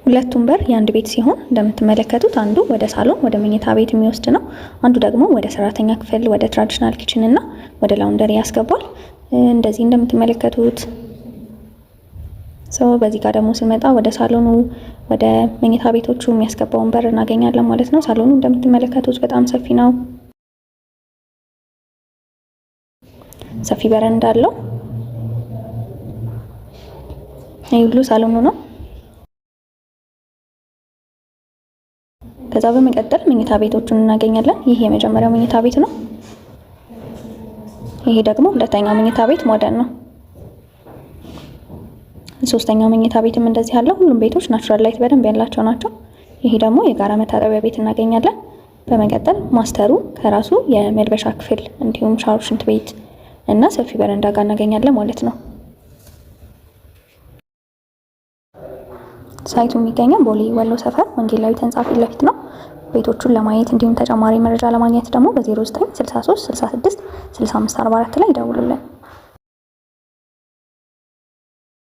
ሁለቱም በር የአንድ ቤት ሲሆን እንደምትመለከቱት አንዱ ወደ ሳሎን ወደ መኝታ ቤት የሚወስድ ነው። አንዱ ደግሞ ወደ ሰራተኛ ክፍል፣ ወደ traditional kitchen እና ወደ laundry ያስገባል። እንደዚህ እንደምትመለከቱት so በዚህ ጋር ደግሞ ስንመጣ ወደ ሳሎኑ ወደ መኝታ ቤቶቹ የሚያስገባውን በር እናገኛለን ማለት ነው። ሳሎኑ እንደምትመለከቱት በጣም ሰፊ ነው። ሰፊ በረንዳ አለው። ይህ ሁሉ ሳሎኑ ነው። ከዛ በመቀጠል መኝታ ቤቶቹን እናገኛለን። ይህ የመጀመሪያው መኝታ ቤት ነው። ይሄ ደግሞ ሁለተኛው መኝታ ቤት modern ነው። ሶስተኛው መኝታ ቤትም እንደዚህ አለ። ሁሉም ቤቶች natural light በደንብ ያላቸው ናቸው። ይሄ ደግሞ የጋራ መታጠቢያ ቤት እናገኛለን። በመቀጠል master ኡ ከራሱ የመልበሻ ክፍል እንዲሁም ሻወር፣ ሽንት ቤት እና ሰፊ በረንዳ ጋር እናገኛለን ማለት ነው። Site ኡ የሚገኘው ቦሌ ወሎ ሰፈር ወንጌላዊት ሕንጻ ፊት ለፊት ነው። ቤቶቹን ለማየት እንዲሁም ተጨማሪ መረጃ ለማግኘት ደግሞ በ0963 66 65 44 ላይ ይደውሉልን።